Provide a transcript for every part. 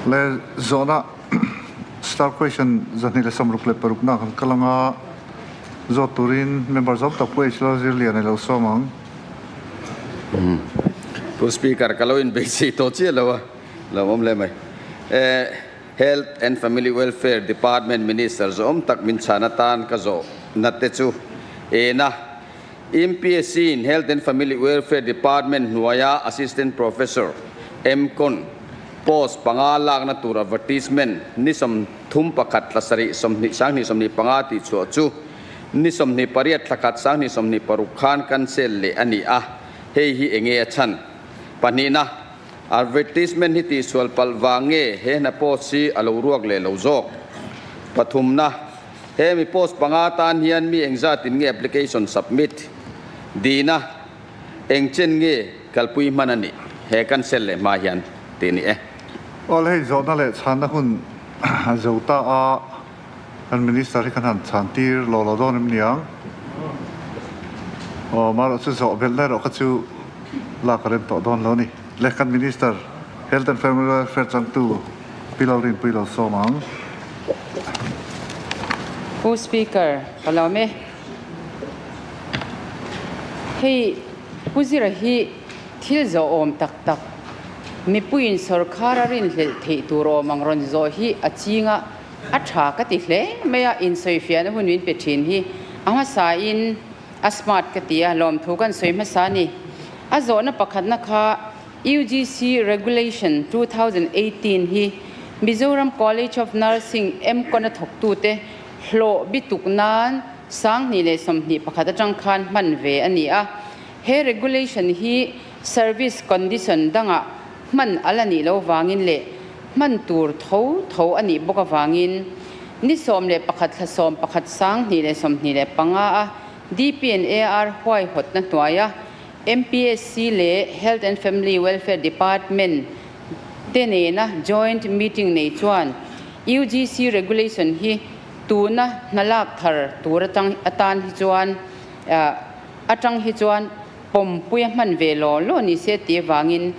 Le zawhna star question 266 na kan kal anga zawt turin member zawm tak Pu H Lalzirlian a lo sawm ang. Pu Speaker, ka lo inbeisei tawh chiah lo a, lo awm hle mai. Health and Family Welfare Department Minister zawm tak min chhan atan ka zawhna te chu ena MPSC in Health and Family Welfare Department hnuaia Assistant Professor, MCon, post panga lakna tur advertisement ni 31 thla sarih 20 2025 tih chhuah chu ni 28 thla khat 2026 khan cancel leh a ni a, hei hi enge a chhan? Pahnihna, advertisement hi tihsual palh vang nge he hna post hi a lo ruak leh lo zawk? Pathumna, He mi post panga tan hian mi engzatin nge application submit dina eng chen nge kalpui hman a nih he cancel leh hma hian tih a ni e. Aw le hei zawhna leh chhanna hun zo ta a kan minister hi kan han chhan tir lo lo dawn em niang? Aw marawh chu zawh belh na erawh kha chu lak a rem tawh dawn lo a ni. Le kan minister Health and Family Welfare changtu Pi Lalrinpui lo sawm ang. Pu Speaker, ka lawm e. Hei Pu Zira hi thil zawhawm tak tak, mipuiin sawrkhar a rinhlelh theih tur awm ang rawn zawh hi a ching a, a tha ka ti hle mai a, insawifiahna hun min pe thin hi a hmasain a smart ka ti a, lawmthu kan sawi hmasa a ni. A zawhna pakhatna kha UGC Regulation 2018 hi Mizoram College of Nursing MCON a thawktute hlawh bituk nan 2021 atang khan hman ve a ni a. He regulation hi service condition dangah hman a la nih lo vangin leh hman tur tho tho a nih bawk avangin ni 11 thla 11 2025 a DPNAR huaihawtna hnuaia MPSC leh Health and Family Welfare Department te nena joint meeting nei chuan UGC regulation hi tuna hna lak thar tur atang atan hi chuan atang hi chuan pawmpui a hman ve law law ni se tih avangin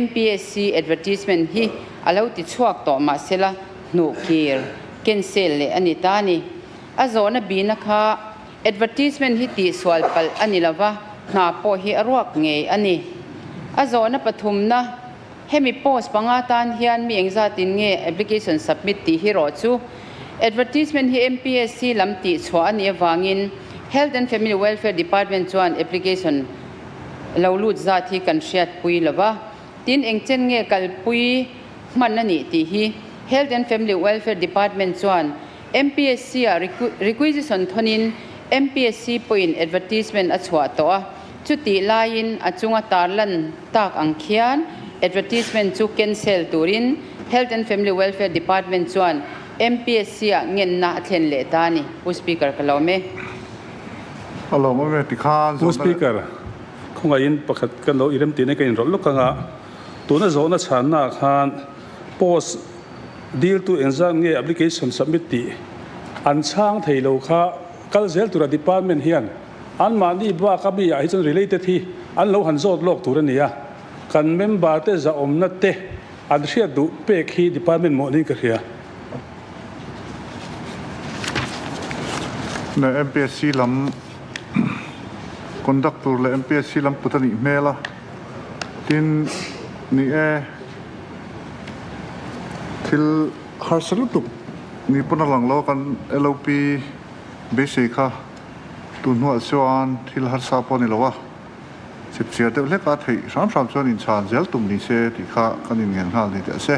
MPSC advertisement hi a lo ti chhuak tawh mahsela hnuh kir cancel leh a ni ta a ni. A zawhna bina kha Advertisement hi tihsual palh a ni lova, hna pawh hi a ruak ngei a ni. A zawhna pathumna, hemi post panga tan hian mi engzatin nge application submit tih hi rawh chu Advertisement hi MPSC lam tihchhuah a nih avangin Health and Family Welfare Department chuan application lo lut zat hi kan hriatpui lova, tin engchen nge kalpui hman a nih tih hi Health and Family Welfare Department chuan MPSC ah requisition thawnin MPSC pawhin advertisement a chhuah tawh a, chutih laiin a chunga tarlan tak ang khian advertisement chu cancel turin Health and Family Welfare Department chuan MPSC ah ngenna a thlen leh ta a ni. Pu Speaker, ka lawm e. A lawm awm e tikhan Pu zawhna leh. Speaker, khawngaihin pakhat kan lo irem tihna ka inrawlh lawk ang a, tuna zawhna chhanna ah khan post Diltu engzat nge application submit tih an chhang thei lo kha kal zel tura department hian anmahni bak a mi ah hi chuan related hi an lo han zawt lawk tur a ni a, kan member te zahawmna te an hriat duh pek hi department mawh niin ka hria. Le MPSC lam conduct tur leh MPSC lam put a nih hmel a, tin ni e. Thil harsa lutuk ni pawn a lang lo a kan LOP beisei kha tun hnuah chuan thil harsa pawh a ni lo a, chip chiar deuh hlek a theih hram hram chuan inchhan zel tum ni se tih kha kan inngen nghal ni teh se.